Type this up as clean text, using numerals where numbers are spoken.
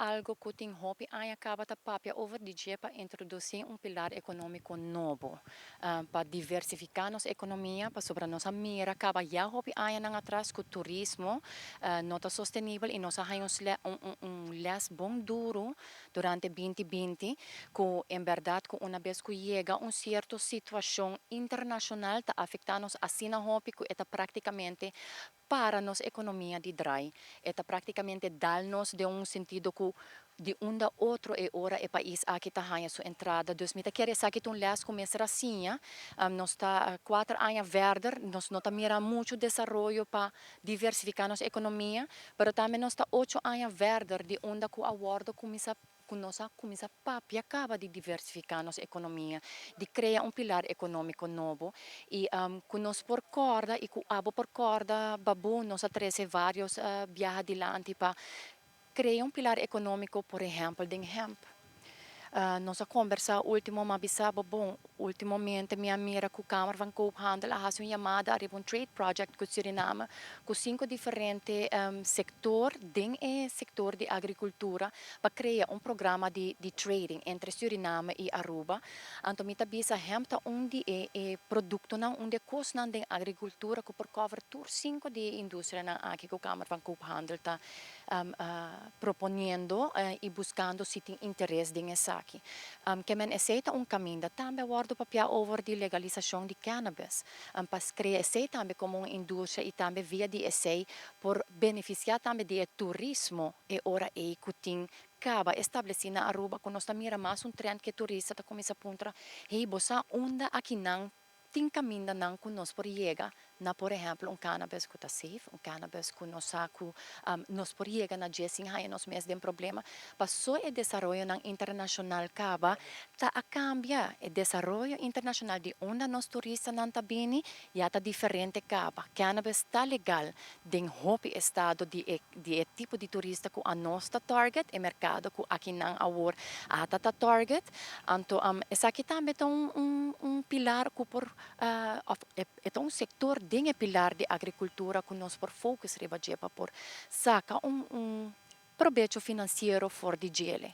Algo ku tin hopi aña kaba ta papia over di dje pa introdusí un pilar ekonómiko nobo, pa diversifiká nos ekonomia, pasobra nos a mira kaba ya hopi añanan atras ku turismo no ta sostenibel i nos a haña un les bon duru durante 2020 ku en bèrdat ku una bes ku yega un sierto situashon internashonal ta afektá nos asina hopi ku e ta práktikamente para nos ekonomia di drai. E ta práktikamente dal nos den un sentido ku di unda otro e ora e pais aki ta haña su entrada. Dus mi ta kere esaki ta un les ku mester a siña. Nos ta 4 aña verder, nos no ta mira muchu desaroyo pa diversifiká nos ekonomia, pero tambe nos ta 8 aña verder di unda ku a wòrdu kuminsá, ku nos a kuminsá papia kaba di diversifiká nos ekonomia, di krea un pilar ekonómiko nobo i ku nos por kòrda i ku abo por kòrda, Babu, nos a trese vários biaha dilanti pa krea un pilar ekonómiko, por ehèmpel, den hemp. Nos a kombersá último, m'a bisa bo, bon, últimamente mi a mira ku Kamer van Koophandel a hasi un yamada ariba un trade project ku Suriname, ku sinku diferente sektor den e sektor di agrikultura pa krea un programa di trading entre Suriname i Aruba. Anto mi ta bisa hemp ta un di e produktonan, un di e kosnan den agrikultura ku por cover tur sinku di e industrianan aki ku Kamer van Koophandel ta proponiendo i buskando si tin interes den esaki. Ke men esei ta un kaminda. Tambe a wòrdu papiá over di legalisashon di cannabis, pa krea esei tambe komo un industria i tambe via di esei por benefisiá tambe di e turismo e ora ei ku tin kaba establesí na Aruba, ku nos ta mira mas un trend ku e turista ta kuminsá puntra: "Hey, bo sa unda akinan tin kamindanan ku nos por yega na, por ehèmpel, un cannabis ku ta safe, un cannabis ku nos sa ku nos por yega na dje sin haña nos mes den problema?" Paso e desaroyonan internashonal kaba ta a kambia. E desaroyo internashonal di unda nos turistanan ta bini ya ta diferente kaba. Cannabis ta legal den hopi estado di e tipo di turista ku anos ta target, e merkado ku akinan awor ata ta target. Anto esaki tambe ta un pilar ku por òf e ta un sektor den e pilar di agrikultura ku nos por focus riba dje pa por saka un probecho finansiero for di dje.